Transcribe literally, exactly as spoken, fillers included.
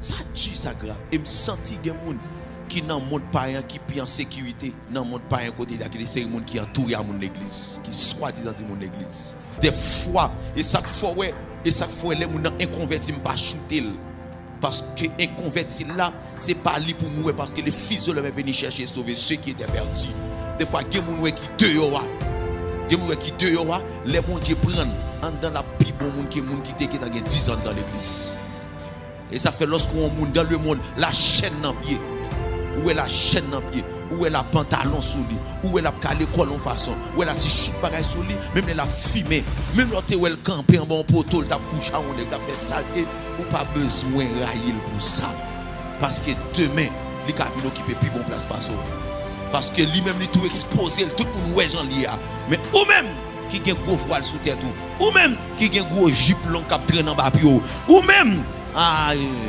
Sa di, sa grav. E m santi gen moun ki nan mond payen an ki pi an sekirite nan mond payen kote li a, ki de seri moun ki antoure a moun legliz, ki swadizan di moun legliz. Dèfwa, e sa k fè w wè, e sa k fè w wè lè moun nan enkonvèti, m pa choute l. Paske enkonvèti l la, se pa li pou m wè, paske le Fils de l'homme est venu chercher et sauver ceux qui étaient perdus. Dèfwa, gen moun wè ki deyò a. Gen moun wè ki deyò a, lè Bondye pran l, anndan l ap pi bon moun ke moun ki te gentan gen diz an anndan legliz. E sa fè lòske yon moun dans le monde, la chèn nan pye, ou wè la chèn nan pye, ou wè la pantalon sou li, ou wè l ap kale kò l yon fason, ou wè la ti chouk bagay sou li, menm lè l ap fimen, menm lè w te wè l kanpe anba yon poto, l t ap kouche a yon nèg, l t ap fè salte, ou pa bezwen rayi l pou sa. Paske demen, li ka vin okipe pi bon plas pase w. Paske li menm li tou ekspoze l, tout moun wè jan l ye a. Men ou menm ki gen gwo vwal sou tèt ou, ou menm ki gen gwo jip long k ap trennen anba pye w, ou menm, ay,